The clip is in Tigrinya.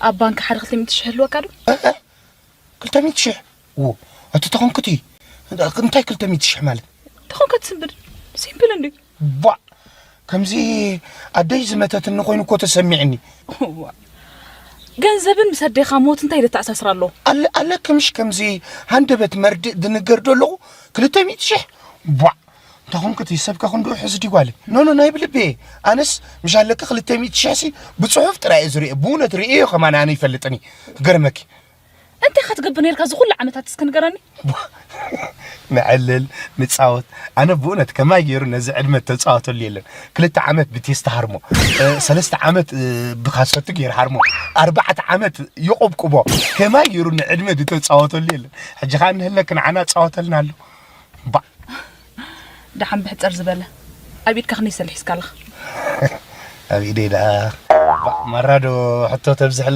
ኣብ ባንክ ሓደ ክልተ ሚእቲ ሽሕ ህልወካ ዶ? ክልተ ሚእቲ ሽሕ? ዎ፣ እቲ ተኾንክቲ እንታይ ክልተ ሚእቲ ሽሕ ማለት? ተኾንከት ስምብል ሲምፕል እንዲ። ቧዕ፣ ከምዚ ኣደይ ዝመተትኒ ኮይኑ እኮ ተሰሚዕኒ። ገንዘብን ምስ ኣዴኻ ሞት እንታይ ደተኣሳስር ኣሎ? ኣለ ኣለክ ምሽ ከምዚ ሃንደበት መርድእ ድንገር ዶ ኣለኹ? ክልተ ሚእቲ ሽሕ? ቧዕ፣ እንተኾንክቲ ሰብካ ክንድኡ ሕዚ ዲጓለ ኖኖ ናይ ብልቤ። ኣነስ ምሽ ኣለክ ክልተ ሚእቲ ሽሕ ሲ ብፅሑፍ ጥራይ እየ ዝርኦ፣ ብእውነት ርእዮ ከማን ኣነ ይፈልጥኒ። ገርመኪ። እንታይ ኢኻ ትገብር ነርካ እዚ ኩሉ ዓመታት እስኪ ንገረኒ። ንዕልል ንፃወት። ኣነ ብእውነት ከማይ ገይሩ ነዚ ዕድመ ተፃወተሉ የለን። ክልተ ዓመት ብቴስታ ሃርሞ፣ ሰለስተ ዓመት ብካሰቱ ገይር ሃርሞ፣ ኣርባዕተ ዓመት ይቆብቁቦ። ከማይ ገይሩ ንዕድመ ዝተፃወተሉ የለን። ሕጂ ከዓ ንህለክ ንዓና ፃወተልና ኣሎ። ባ ደሓን ብሕፀር ዝበለ ኣብ ኢድካ ክንደይ ሰልሒስካ ኣለኻ? ኣብ ኢደይ ደኣ ማራዶ ሕቶ ተብዝሐ